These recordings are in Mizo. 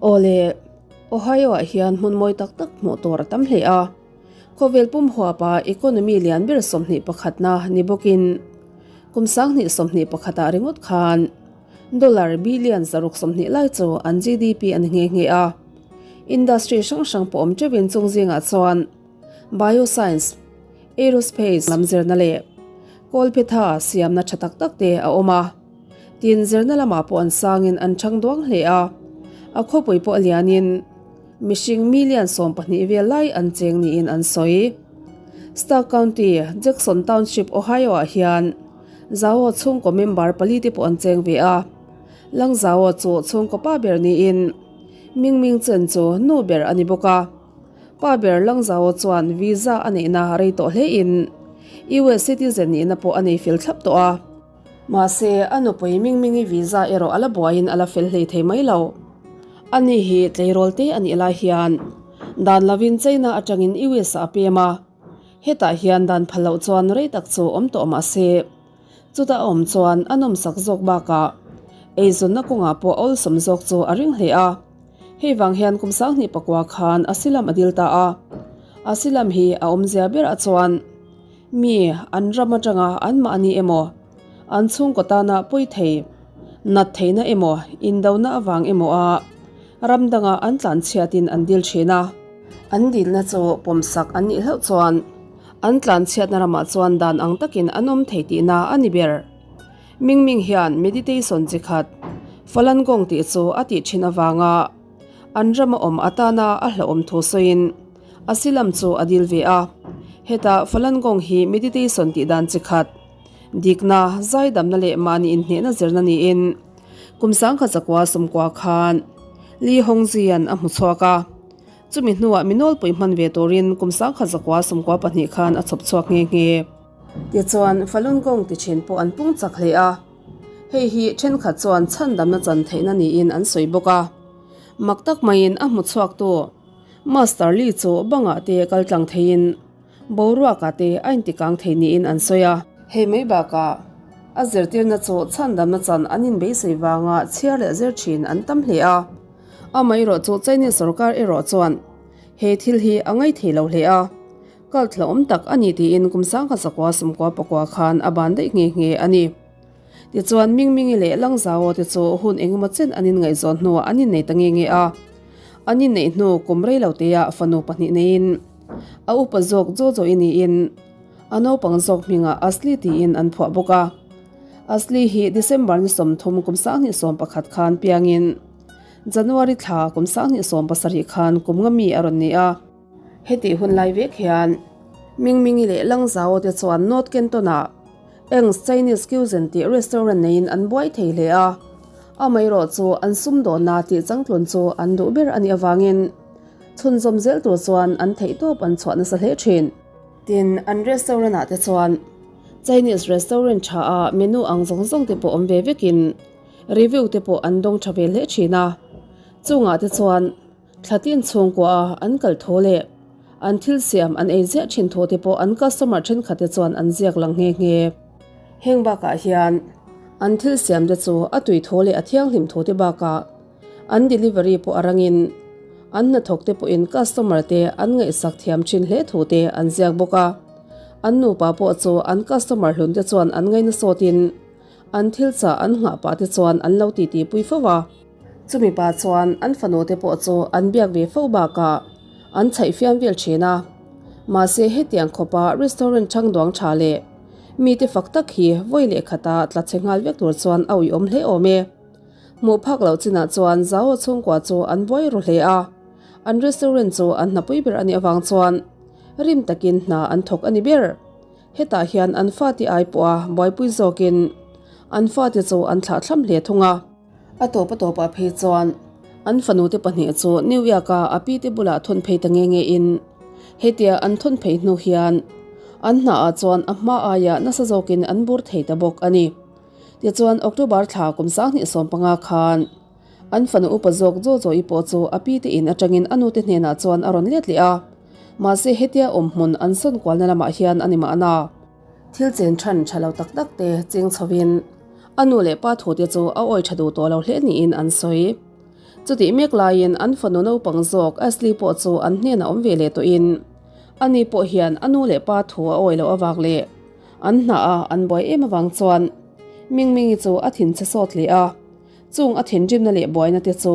Awle, Ohio-ah hian hmun mawi tak tak hmuh tur a tam hle a. Khawvel pum huapa economy lian ber 21na ni bawkin kum 2021ah ringawt khan dollar billion 620 lai chu an GDP a ni nghe nghe a. Industry hrang hrang pawh awm teuhin chung zingah chuan bioscience, aerospace lam zirna leh kawlphetha siamna tha tak tak te a awm a. Tin, zirna lamah pawh an sangin an chhang duang hle a, a khawpui pawh a lianin mihring million 12 vel lai an cheng niin an sawi. Stark County, Jackson Township, Ohio-ah hian Zhao chhungkaw member pali te pawh an cheng ve a. Lang Zhao chu chhungkaw pa ber niin Mingming Chen chu nu ber a ni bawk a. Pa ber Lang Zhao chuan visa a neihna rei tawh hlein US citizen nihna pawh a nei fel thlap tawh a. Mahse, a nupui Mingmingi visa erawh a la buaiin a la fel hlei thei mai lo. Ani hi tleirawl te a nih lai hian dan lovin China atangin US ah a pem a, hetah hian dan phal loh chuan rei tak chu awm tawh mah se, chuta a awm chuan a nawmsak zawk bakah eizawnna kawngah pawh a awlsawm zawk chu a ring hle a. Hei vang hian kum 2009 khan a silam a dil ta a, a silam hi a awmzia berah chuan, Mi an ram atanga anmahni emaw, an chhungkaw tana pawi thei, nat theihna emaw, indona avang emaw a ram danga an tlanchhiatin an dil thin a. An dilna chu pawmsak an nih hlauh chuan an tlanchhiatna ramah chuan dan ang takin an awm thei tihna a ni ber. Ming Ming hian meditation chi khat Falun Gong tih chu a tih thin avanga an rama awm atana a hlauhawm thu sawiin, A silam chu a dil ve a. Hetah Falun Gong hi meditation tih dan chi khat, dikna, zaidamna leh mahni inhnehna zirna niin kum 1990 khan Li Hongzhi-a'n a hmu chhuak a. Chumi hnuah mi nawlpui hman ve turin kum 1992 khan a chhawp chhuak nghe nghe. Tichuan, Falun Gong ti thin pawh an pung chak hle a. Hei hi thenkhat chuan chhandamna chan theihna niin an sawi bawk a. Mak tak maiin a hmu chhuaktu. Master Li chu bangah te kal tlang theiin boruakah te a intikang thei niin an sawi a. Hei mai bakah a zirtirna chu chhandamna chan an inbeisei vanga chhiar leh zir thin an tam hle a. Amaherawh chu Chinese sorkar erawh chuan he thil hi a ngaithei lo hle a, kal thlawm tak a ni tiin kum 1999 khan a ban daih nghe nghe a ni. Tichuan Mingmingi leh Langzao te chu hun engemaw chen an inngaihzawn hnuah an innei ta nge nge a. An inneih hnu kum rei lo teah fanu pahnih neiin a upa zawk Jojo-i niin a naupang zawk hmingah Asli tiin an phuah bawk a. Asli hi December ni 30 kum 2011 khan piangin January thla kum 2017 khan kum nga mi a rawn ni a. Hetih hun lai vek hian Mingmingi leh Langzao te chuan North Canton-ah Eng's Chinese Cuisine tih restaurant neiin an buai thei hle a, amaherawh chu an sumdawnna tih changtlun chu an duh ber a nih avangin chhunzawm zel tur chuan an theihtawp an chhuah nasa hle thin. Tin, an restaurant ah te chuan Chinese restaurant tha a menu ang zawng zawng te pawh awm ve vekin review te pawh an dawng tha ve hle thin a, chungah te chuan Thlatin chhungkua a an kal tho leh an thil siam an ei ziah thin thu te pawh an customer thenkhat te chuan an ziak lang nghe nghe. Heng bakah hian an thil siam te chu a tui tho leh a thianghlim thu te bakah an delivery pawh a rangin an hnathawk te pawhin customer te an ngaihsak thiam thin hle thu te an ziak bawk a. An nupa pawh chu an customer hlun te chuan an ngaina sawtin an thil chah an nghah pah te chuan an lo titi pui fo a. Chumi pa chuan an fanu te pawh chu an biak ve fo bakah an chhaih fiam vel thin a. Mahse hetiang khawpa restaurant chhang duang tha leh mite fak tak hi vawi leh khata tla chhe nghal vek tur chuan a uiawm hle awm e. Hmuh phak loh chinah chuan Zao chhungkua chu an buai ru hle a. An restaurant chu an hnapui ber a nih avang chuan rim takin hna an thawk a ni ber. Hetah hian an fate ai pawha buaipui zawkin an fate chu an thlahthlam hle thung a. A tawp a tawpah phei chuan an fanu te pahnih chu New York-a a pi te bulah thawn phei ta nge nge in hetia an thawn phei hnu hian an hnaah chuan a hma aia nasa zawkin an bur thei ta bawk a ni. Tichuan October thla kum 2015 khan an fanu upa zawk Jojo-i pawh chu a pi te in atangin a nu te hnenah chuan a rawn let leh a, mahse hetia awm hmun an sawn kualna lamah hian a ni mahna. Thil chen than tha lo tak tak te ching chhovin a nu leh pa thute chu a awi tha duh tawh lo hle niin an sawi. Chutih mek laiin an fanu naupang zawk Ashley pawh chu an hnenah awm ve leh tawhin ani pawh hian a nu leh pa thu a awi loh avang leh an hnah a an buai em avang chuan Mingmingi chu a thinchhe sawt leh a, chung a thinrimna leh buaina te chu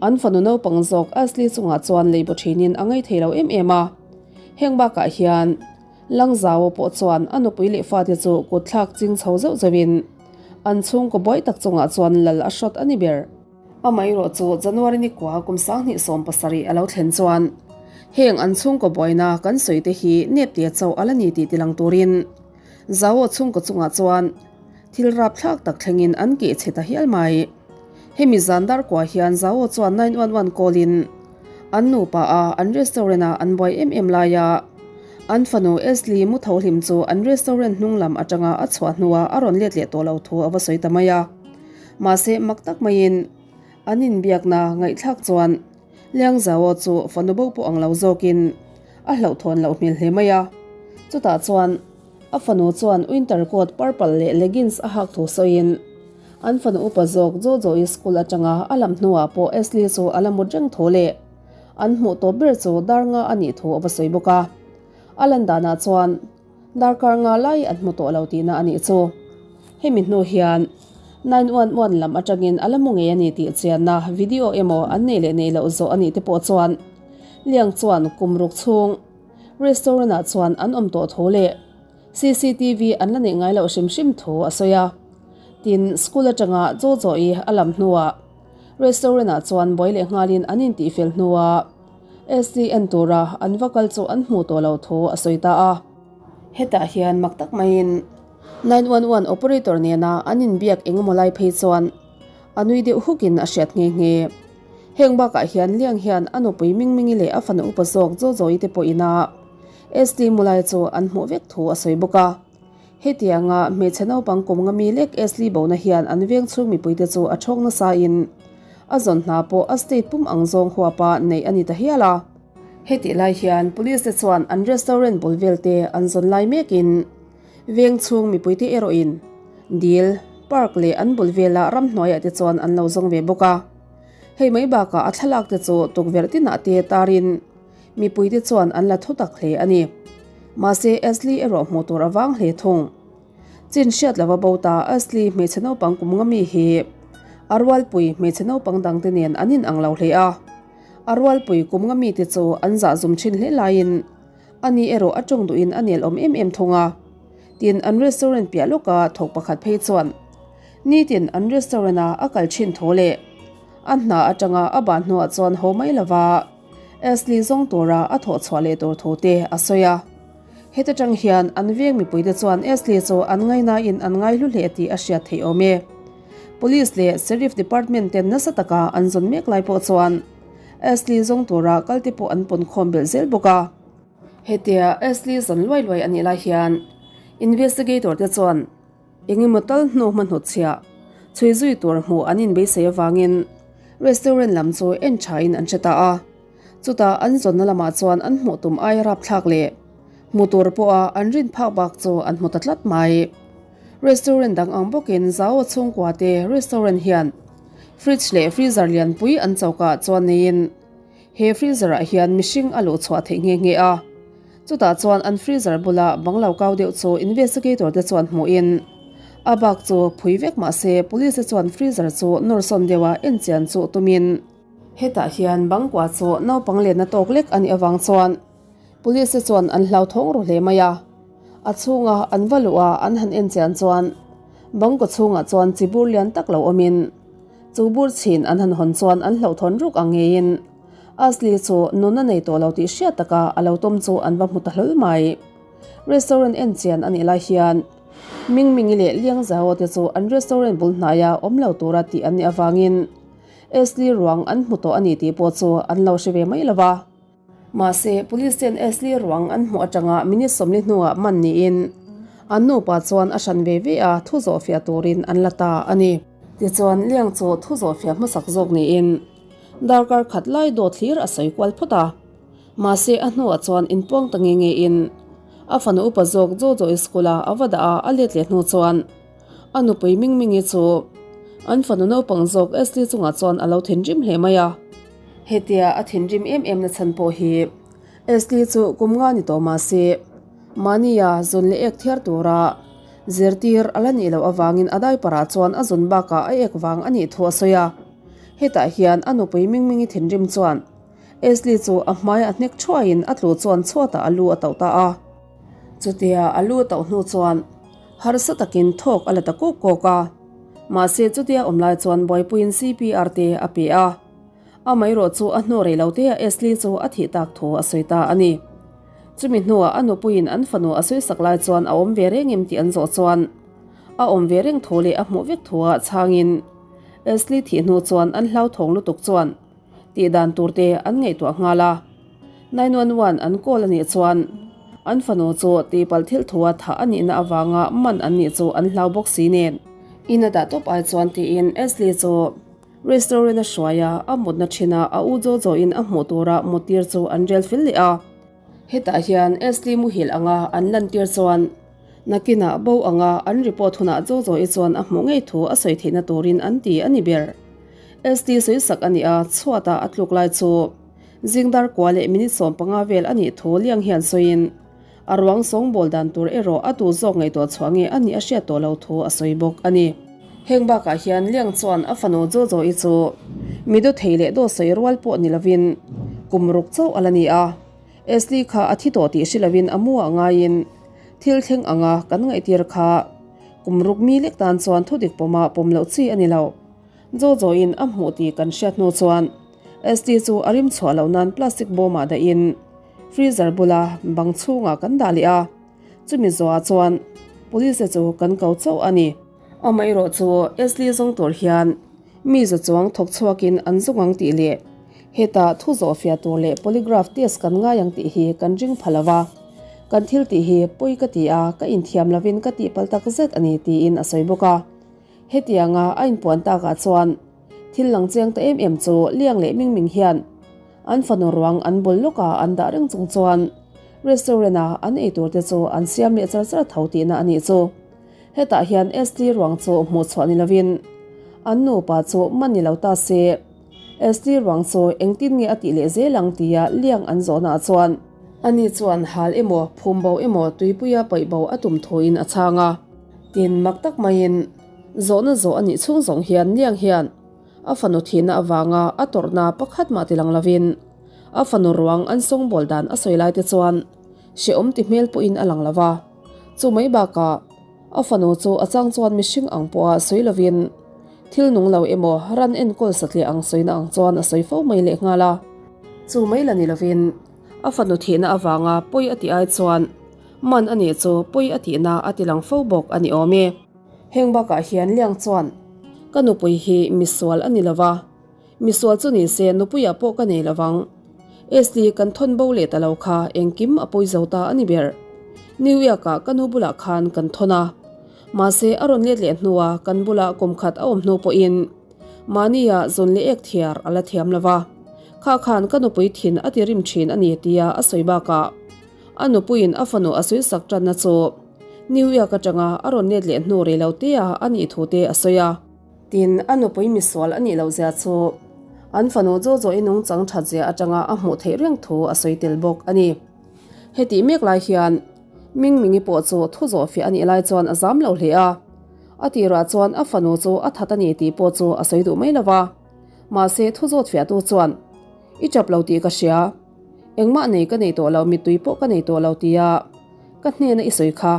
an fanu naupang zawk Ashley chungah chuan lei baw thinin a ngaithei lo em em a. Heng bakah hian Langzau pawh chuan a nupui leh fate chu kut thlak ching chho zeuh zeuhin an chhungkaw buai tak chungah chuan lal a hrawt a ni ber. Amaherawh chu January ni kua kum 2017 a lo thlen chuan heng an chhungkaw buaina kan sawi te hi nep tia chauh a la ni tih tilang turin Zau chhungkaw chungah chuan thil rapthlak tak thlengin an keh chhe ta hial mai. Hemi zan dar kua hian Zau chuan 911 call in an nupa a an restaurant a an buai em em laia an fanu Ashley mu tho hlim chu an restaurant hnung lam atanga a chhuah hnuah a rawn let leh tawh lo thu a va sawi ta mai a. Mahse mak tak maiin an inbiakna ngaihthlak chuan Liang Zhao chu fanu bo pawh ang lo zawkin a hlauhthawn loh hmel hle mai a. Chutah chuan a fanu chuan winter coat purple leh leggings a hak thu sawiin an fanu upa zawk Jojo-i school atanga a lam hnuah pawh Ashley chu a la mut reng thu leh an hmuh tawp ber chu dar nga a nih thu a va sawi bawk a. A lan danah chuan Darkar nga lai an hmu tawh lo tihna a nih chu. Hemi hnu hian 911 lam atangin a la mu ngei a ni tih chianna video emaw an nei leh nei loh zawh a nih te pawh chuan Liang chuan kum ruk chhung restaurant ah chuan an awm tawh thu leh cctv an la neih ngai loh hrim hrim thu a sawi a. Tin, school atanga Jojo-i a lam hnuah restaurant ah chuan buai leh nghalin an intihfel hnuah SC en tura an va kal chu an hmuh tawh lo thu a sawi ta a. Hetah hian mak tak maiin 911 operator nena an inbiak engemaw lai phei chuan a nui deuh hukin a hriat nghe nghe. Heng bakah hian Liang hian a nupui Mingmingi leh a fanu upa zawk Jojo-i te pawh ina ST Mulai chu an hmuh vek thu a sawi bawk a. Hetianga hmeichhe naupang kum nga mi lek Ashley bona hian an veng chhung mipuite chu a thawk nasain a zawn hna pawh a state pum ang zawng huapa neih a ni ta hial a. Hetih lai hian police te chuan an restaurant bul vel te an zawn lai mekin veng chhung mipuite erawhin dil, park leh an bul vela ramhnuaiah te chuan an lo zawng ve bawk a. Hei mai bakah a thlalak te chu tukverh tinah te tarin Mipuite chuan an la thutak hle a ni. Mahse, Ashley erawh hmuh tur a vang hle thung. Chin hriat lova bo ta Ashley hmeichhe naupang kum nga mi hi a rualpui hmeichhe naupang dangte nen an inang lo hle a. A rualpui kum nga mite chu an zah zum thin hle laiin ani erawh a tawng duhin a nel awm em em thung a. Tin, an restaurant piah lawka thawk pakhat phei chuan nitin an restaurant-a a kal thin thu leh a hna atanga a ban hnuah chuan haw mai lova Ashley zawng tura a thawh chhuah leh tur thu te a sawi a. Heta tang hian an veng mipuite chuan Ashley chu an ngainain an ngaihlu hle tih a hriat theih awm e. Police leh Sheriff Department ten nasa taka an zawn mek lai pawh chuan Ashley zawng tura kalte pawh an pawn khawm belh zel bawk a. Hetia Ashley zawn luai luai a nih lai hian Investigator te chuan Engemaw tal hnu hma hnutchhiah chhui zui tur hmuh an inbeisei avangin restaurant lam chu en thain an hre ta a. Chutah an zawnna lamah chuan an hmuh tum aia rapthlak leh hmu tur pawha an rin phak bak chu an hmu ta tlat mai. Restaurant dang ang bawkin Zao chhungkua te restaurant hian fridge leh freezer lianpui an choka chuan neiin he freezer ah hian mihring a luh chhuah theih nghe nghe a. Chutah chuan an freezer bula bang lo kau deuh chu investigator te chuan hmuhin a bak chu phui vek mah se police te chuan freezer chu nawr sawn deuha en chian chu tumin hetah hian bang kua chu naupang lenna tawk lek a nih avang chuan police te chuan an hlauthawng ru hle mai a. A chhunga an va luh a an han en chian chuan bang kaw chhungah chuan chi bur lian tak lo awmin chu bur chhin an han hawn chuan an hlauhthawn ruk ang ngeiin Ashley chu nun a nei tawh lo tih hriat taka a lo tawm chu an va hmu ta hlawl mai. Restaurant en chian a nih lai hian Mingmingi leh Liang Zhao te chu an restaurant bul hnaia awm lo tura tih an nih avangin Ashley ruang an hmu tawh a ni tih pawh chu an lo hre ve mai lo va. Mahse, police ten Ashley ruang an hmuh atanga minute 40 hnuah man niin an nupa chuan a hran ve ve a thu zawhfiah turin an la ta a ni. Tichuan, Liang chu thu zawhfiah hmasak zawk niin Darkar khat lai dawt hlir a sawi kual phawt a. Mahse a hnuah chuan inpuang ta nge nge in a fanu upa zawk Jojo-i school a a va dah a, a let leh hnu chuan a nupui Mingmingi chu An fanu naupang zawk Ashley chungah chuan a lo thinrim hle mai a. Hetia a thinrim em em na chhan pawh hi Ashley chu kum nga ni tawh mah se, mahnia zun leh ek thiar tura zirtir a la nih loh avangin a diaper ah chuan a zun bakah a ek vang a nih thu a sawi a. Hetah hian a nupui Mingmingi thinrim chuan Ashley chu a hmai a hnek thuaiin a tlu chuan chhuatah a lu a tauh ta a. Chutia a lu a tauh hnu chuan harsa takin thawk a la ta kawk kawk a. Mahse chutia awm lai chuan buaipuiin CPR te a pe a. Amaherawh chu a hnu rei lo te ah Ashley chu a thih tak thu a sawi ta a ni. Chumi hnuah a nupuiin an fanu a sawisak lai chuan a awm ve reng em tih an zawh chuan a awm ve reng thu leh a hmuh vek thu ah chhangin Ashley thih hnu chuan an hlauthawng lutuk chuan tih dan tur te an ngaihtuah nghal a. 911 an call a nih chuan an fanu chu tihpalh thil thua thah a nihna avanga man an nih chu an hlau bawk si nen. In a dah tawp ai chuan tiin Ashley chu restaurant a hruai a, a mutna thin a a u Jojo in a hmuh tura muttir chu an rel fel leh a. Hetah hian Ashley muhil anga an lantir chuan nakinah bo anga an report hunah Jojo i chuan a hmuh ngei thu a sawi theihna turin an ti a ni ber. Ashley sawisak a nih a, chhuatah a tluk lai chu Zingdar kua leh minute 15 vel a nih thu Liang hian sawiin a ruang sawngbawl dan tur erawh a tu zawk ngaihtuah chhuah nge a nih a hriat tawh lo thu a sawi bawk a ni. Heng bakah hian Liang chuan a fanu Jojo-i chu mi daw thei leh daw sawi rual pawh ni lovin kum ruk chauh a la ni a, Ashley kha a thi tawh tih hre lovin a mu ah ngaiin thil thleng anga kan ngaihtir kha kum ruk mi lek tan chuan thudik pawma pawm loh chi a ni lo. Jojo-in a hmuh tih kan hriat hnu chuan ST chu a rim chhuah loh nan plastic bawmah dahin freezer bula bang chhungah kan dah leh a, chumi zawhah chuan police te chu kan ko chauh a ni. Amaherawh chu ST zawng tur hian mi za chuang thawk chhuakin an zawng ang tih leh hetah thu zawh fiah tur leh polygraph test kan ngai ang tih hi kan ring pha lo va, kan thil tih hi pawi ka ti a, ka inthiam lovin ka tihpalh tak zet a ni tiin a sawi bawk a. Hetianga a inpuan takah chuan thil lang chiang ta em em chu Liang leh Ming Ming hian an fanu ruang an bul lawka an dah reng chung chuan restaurant a an ei tur te chu an siam leh char char tho tihna a nih chu. Hetah hian ST ruang chu hmuh chhuah ni lovin an nupa chu man ni lo ta se ST ruang chu engtin nge a tih leh zel ang tia Liang an zawhnaah chuan ani chuan hal emaw phum bo emaw tuipuia paih bo a tum thuin a chhang a. Tin, mak tak maiin zawhna zawh a nih chhung zawng hian Liang hian a fanu thihna avanga a tawrhna pakhat mah ti lang lovin a fanu ruang an sawngbawl dan a sawi lai te chuan hrehawm ti hmel pawhin a lang lo va. Chu mai bakah a fanu chu a chang chuan mihring ang pawha sawi lovin thil nung lo emaw ran enkawl satliah ang sawina ang chuan a sawi fo mai lehnghal a. Chu mai la ni lovin a fanu thihna avanga pawi a tih ai chuan Man a nih chu pawi a tihna a ti lang fo bawk a ni awm e. Heng bakah hian Liang chuan, Ka nupui hi misual a ni lo va, misual chu ni se nupuiah pawh ka nei lo vang. Esli kan thawn bo leh ta lo kha engkim a pawi zo ta a ni ber. New York-ah ka nu bulah khan kan thawn a. Mahse a rawn let leh hnua kan bulah kum khat a awm hnu pawhin mahnia zawn leh ek thiar a la thiam lo va. Kha khan ka nupui thin a ti rim thin a ni tia a sawi bakah, A nupuiin a fanu a sawisak tanna chu New York atanga a rawn let leh hnu rei lo te a a nih thu te a sawi a. Tin, a nupui misual a nih loh zia chu an fanu Jojo-i nungchang that zia atanga a hmuh theih reng thu a sawi tel bawk a ni. Hetih mek lai hian Ming Mingi pawh chu thu zawh fiah a nih lai chuan a zam lo hle a. A tirah chuan a fanu chu a that a ni tih pawh chu a sawi duh mai lo va. Mahse, thu zawt fiahtu chuan, I chap lo tih ka hria. Engmah nei ka nei tawh lo, mittui pawh ka nei tawh lo tia ka hnena i sawi kha.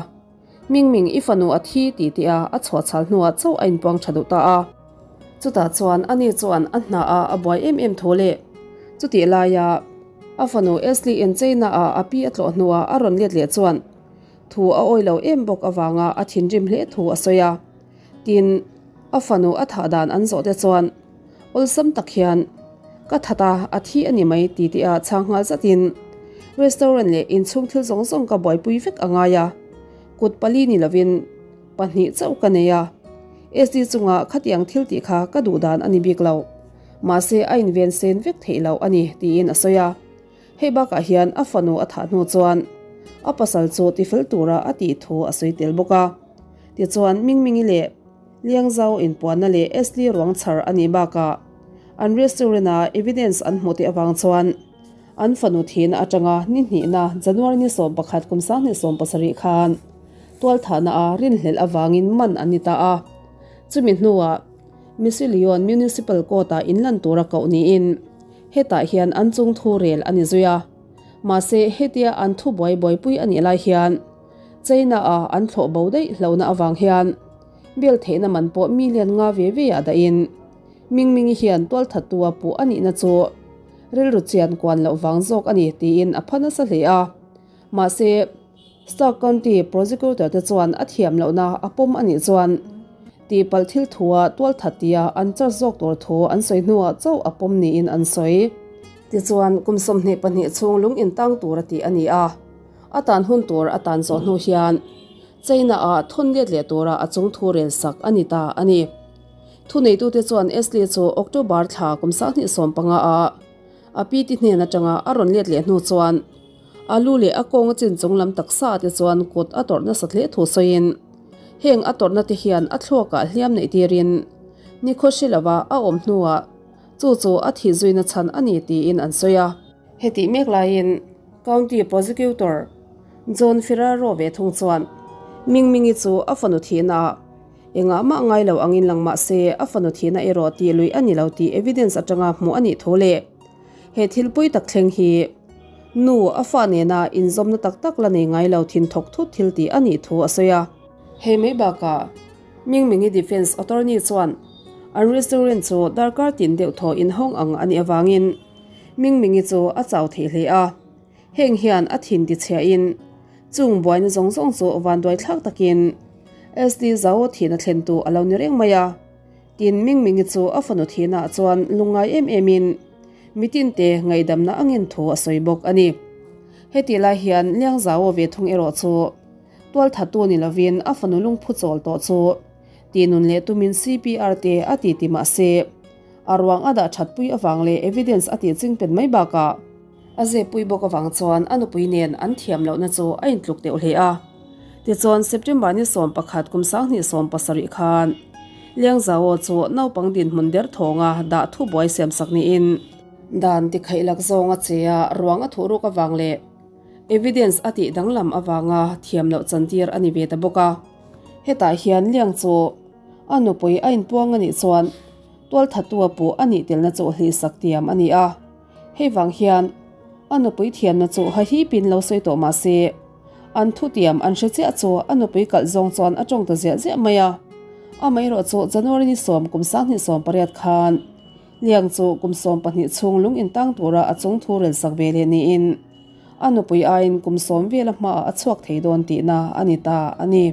Ming Ming i fanu a thi ti tih a a chhuah chhal hnuah chauh a inpuang tha duh ta a. Chutah chuan ani chuan a hna a a buai em em tho leh. Chutih laia a fanu Ashley encheina ah a pi a tlawh hnuah a rawn let leh chuan thu a awi lo em bawk avanga a thinrim hle thu a sawi a. Tin, a fanu a thah dan an zawh te chuan awlsam tak hian ka that a, a thi a ni mai ti tih a chhang nghal zatin restaurant leh inchhung thil zawng zawng ka buaipui vek a ngai a, kut pali ni lovin pahnih chauh ka nei a, SD chunga khatiang thil tih kha ka duh dan a ni bik lo, mahse a inven sen vek theih loh a ni tiin a sawi a. Hei bakah hian a fanu a thah hnu chuan a pasal chu tifel tura a tih thu a sawi tel bawk a. Tichuan Mingmingi leh. Liangzau inpuanna leh Ashley ruang chhar a nih bakah an restaurant-a evidence an hmuh te avang chuan an fanu thihna atanga ni hnihna January ni 11 kum 2017 khan tualthahna a rinhlelh avangin man an ni ta a. Chumi hnuah Missilion Municipal Court-ah inlan tura koh niin hetah hian an chung thu rel a ni zui a. Mahse hetia an thu buai buaipui a nih lai hian China-a an thlawh bo daih hlauhna avang hian bel theihna man pawh million nga ve ve ah dahin Mingmingi hian tualthattua puh a nihna chu rilru chian kuan loh vang zawk a ni tiin a pha nasa hle a. Mahse, Stark County Prosecutor te chuan a thiam lohna a pawm a nih chuan tihpalh thil thua tualthattia an charge zawk tur thu an sawi hnuah chauh a pawm niin an sawi. Tichuan, kum 22 chhung lung intang tur a tih a ni a. A tan hun tur a tan zawh hnu hian China-ah thawn let leh tura a chung thu rel sak a ni ta a ni. Thuneitute chuan Ashley chu October thla kum 2015 ah a pi ti hnen atanga a rawn let leh hnu chuan a lu leh a kawng a chin chung lam taksa te chuan kut a tawrh nasat hle thu sawiin heng a tawrhna te hian a thluakah hliam neih tirin nikhaw hre lova a awm hnuah chu chu a thih zuina chhan a ni tiin an sawi a. Hetih mek laiin County Prosecutor John Ferraro ve thung chuan Mingmingi chu a fanu thihnaah engah mah ngai lo angin lang mah se a fanu thihna erawh tih luih a ni lo tih evidence atanga hmuh a nih thu leh he thil pui tak thleng hi nu a fa nena inzawmna tak tak la nei ngai lo thin thawk thut thil tih a nih thu a sawi a. Hei mai bakah Mingmingi Defence Attorney chuan an restaurant chu darkar tin deuh thaw inhawng ang a nih avangin Mingmingi chu a chau thei hle a, heng hian a thin tichhiahin chung buaina zawng zawng chu vanduai thlak takin SD Zao thihna thlentu a lo ni reng mai a. Tin, Mingmingi chu a fanu thihnaah chuan lungngai em emin mitinte ngaihdamna a ngen thu a sawi bawk a ni. Hetih lai hian Liang Zao ve thung erawh chu tualthattu ni lovin a fanu lungphu chawl tawh chu tihnun leh tumin CPR te a ti ti mah se, A ruang a dah that pui avang leh evidence a tih ching pen mai bakah a zep pui bawk avang chuan a nupui nen an thiam lohna chu a intluk deuh hle a. Tichuan September ni 11 kum 2017 khan Liang Zhao chu naupang dinhmun der thawnga dah thu buai siamsak niin dan tikhaih lak zawnga che a ruang a thuh ruk avang leh evidence a tih danglam avanga thiam loh chantir a ni ve ta bawk a. Hetah hian Liang chu A nupui a inpuang a nih chuan tualthattua pawh a nih telna chu hlihsak tiam a ni a. Hei vang hian a nupui thiamna chu hahipin lo sawi tawh mah se, an thutiam an hre chiah chu a nupui kalh zawng chuan a tawng ta ziah ziah mai a. Amaherawh chu January ni sawm kum 2018 khan Liang chu kum 12 chhung lung intang tura a chung thu relsak ve leh niin a nupui aiin kum sawm vela hmaah a chhuak thei dawn tihna a ni ta a ni.